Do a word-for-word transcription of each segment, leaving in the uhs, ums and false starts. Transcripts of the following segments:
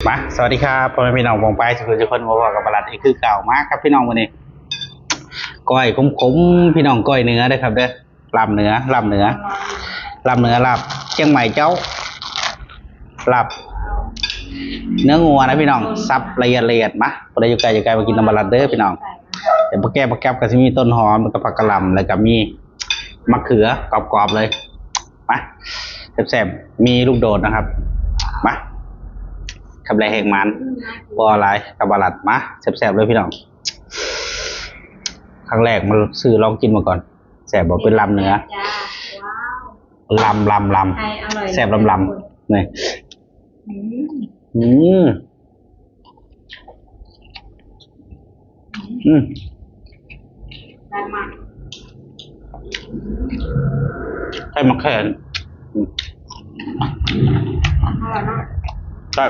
มา สวัสดีครับ พ่อแม่พี่น้องปองไปทุกคนทุกคน มาพบกับปาลัดอีกคือเก่ามาครับพี่น้อง วันนี้ ก้อยขมๆ พี่น้อง ก้อยเนื้อเด้อครับเด้อ ลาบเนื้อ ลาบเนื้อ ลาบเนื้อ ลาบเชียงใหม่เจ้า ลาบเนื้องัวนะพี่น้อง สับละเอียดละเอียด มา ผู้ใดอยู่ไกลอยู่ไกลมากินน้ำปาลัดเด้อพี่น้อง เดี๋ยวปลาแก้วปลาแก้วก็จะมีต้นหอม แล้วก็ผักกะหล่ำ แล้วก็มีมะเขือกรอบๆเลย มา แซ่บๆ มีลูกโดดนะครับ มา คำแรกแหกมัน บ่อะไร กับปาลัด มา แซ่บๆเลยพี่น้อง ครั้งแรกมาซื้อลองกินมาก่อน แซ่บบอกเป็นลาบเนื้อ จ้า ว้าว ลำ ลำ ลำ ไทยอร่อย แซ่บลำ ลำ นี่ อืม อืม อืม ได้มาก ใช่มะแขน อืม อร่อยมาก ใช่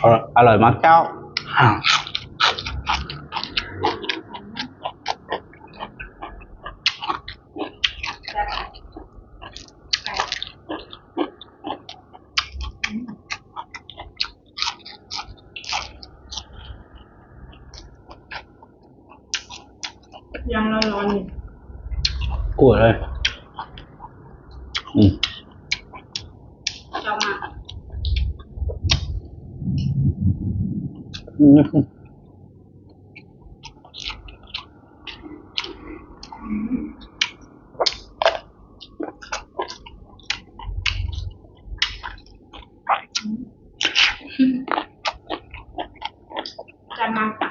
อร่อย อร่อยมากเจ้า อ่า ยังร้อนๆอยู่ กลัวเลย อืม ชอบมาก อืม จะมาค่ะ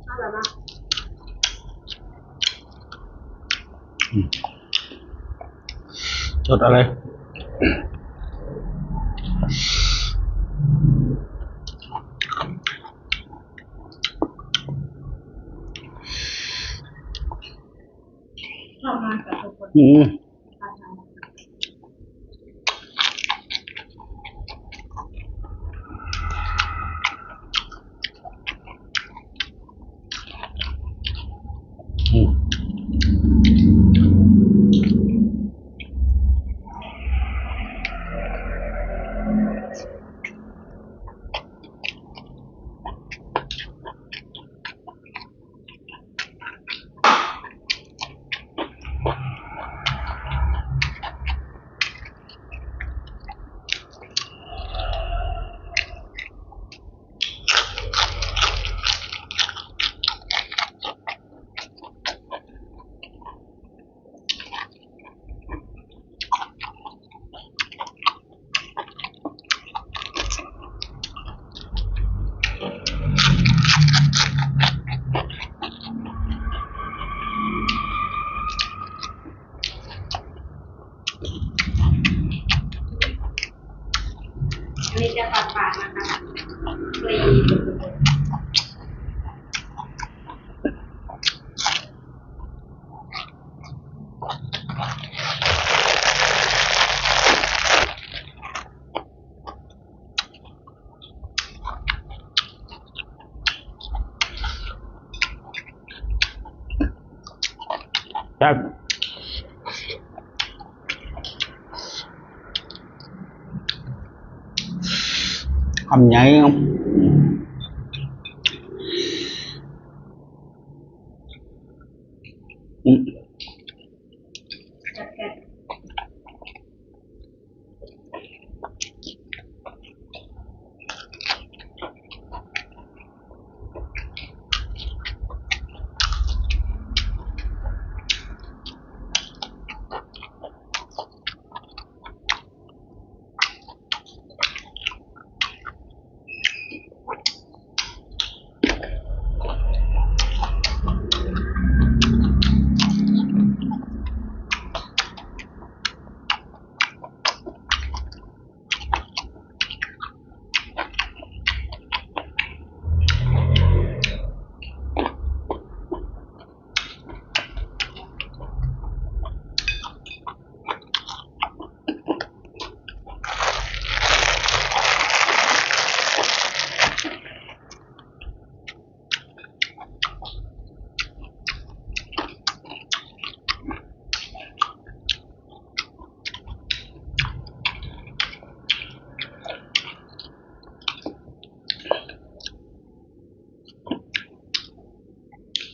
อร่อยมาก อืม สดอะไร ชอบมากกับทุกคน อืม อืม อันนี้จะฝาดๆนะคะ ฟรี ครับ คำใหญ่เนาะ อืม จัดกัน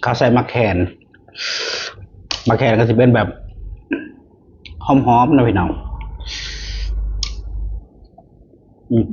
เขาใส่หมากแคน หมากแคนก็สิเป็นแบบหอมๆนะพี่น้อง อืม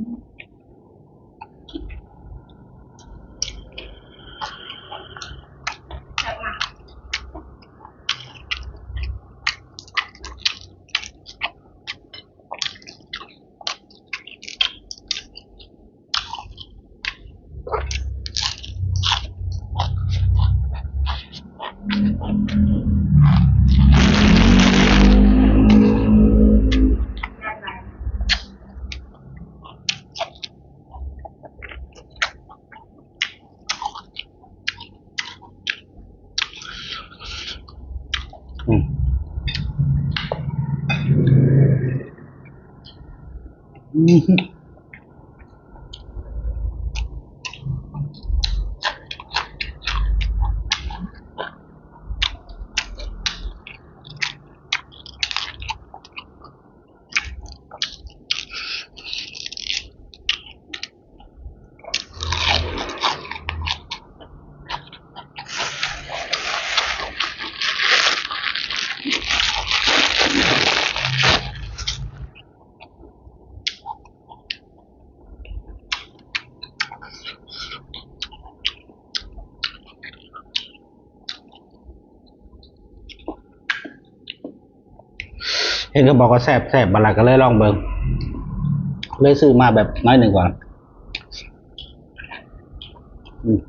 อืม อืม เห็นเขาบอกว่าแซ่บแซ่บ บาลาก็เลยลองเบิ่ง เลยซื้อมาแบบน้อยหนึ่งก่อน อืม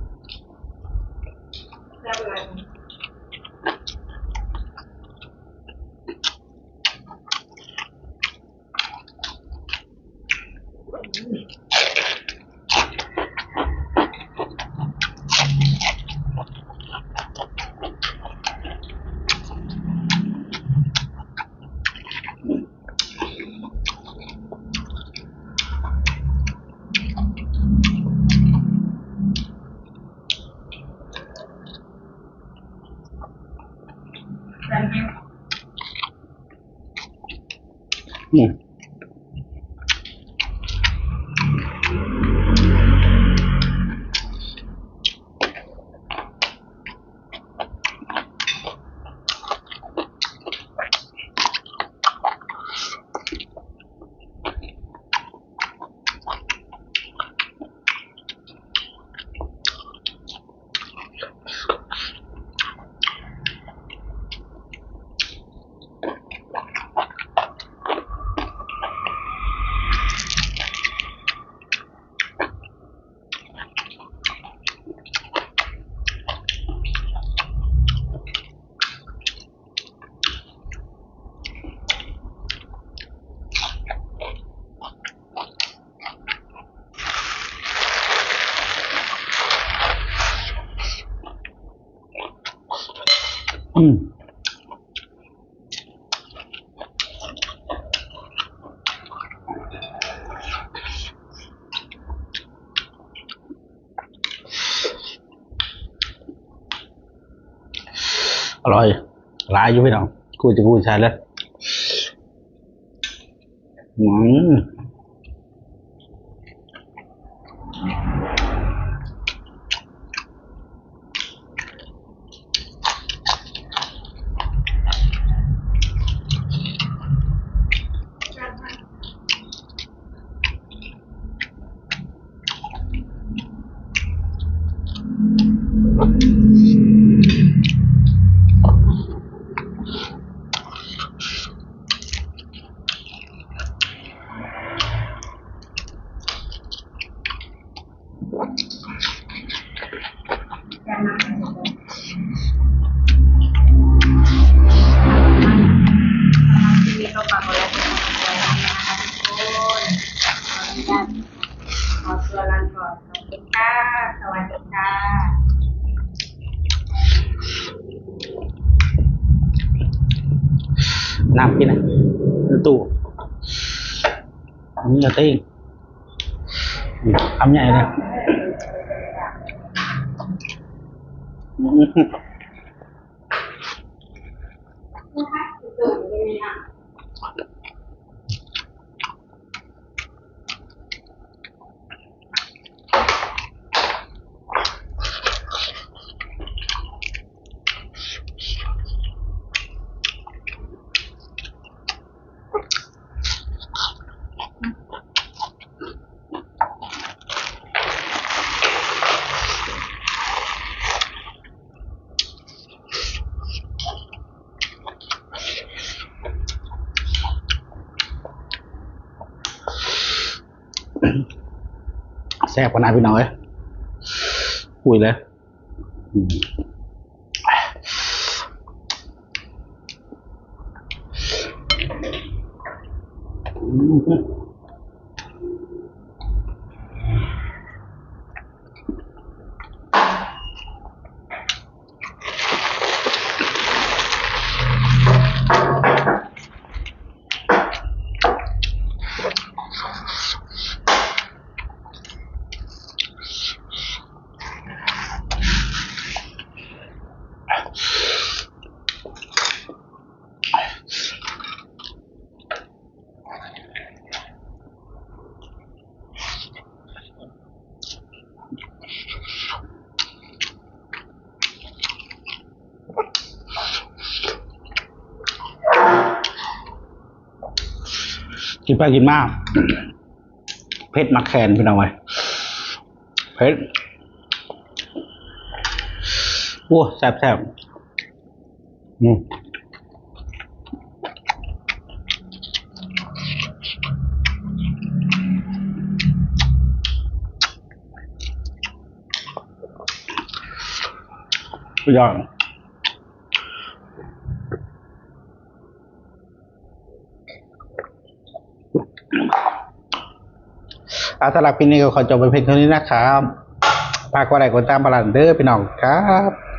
อืม อืม อร่อย หลายอยู่พี่น้อง กูจะกูใช้เลย อืม ขอตัวลาก่อน ขอบคุณค่ะ สวัสดีค่ะ น้ำกินนะ ตู้ อันนี้ก็เต้ง คำใหญ่เลย อืม อ แซ่บขนาดพี่น้องเอ้ย อุ้ยเลย กินไปกินมา เผ็ดหมากแคนพี่น้องเอ้ย เผ็ด โอ้ แซ่บแซ่บ อืม สุดยอด อ่ะ สำหรับคลิปนี้ก็ขอจบไปเพียงเท่านี้นะครับ ฝากกดไลค์กดติดตามพลังเด้อพี่น้องครับ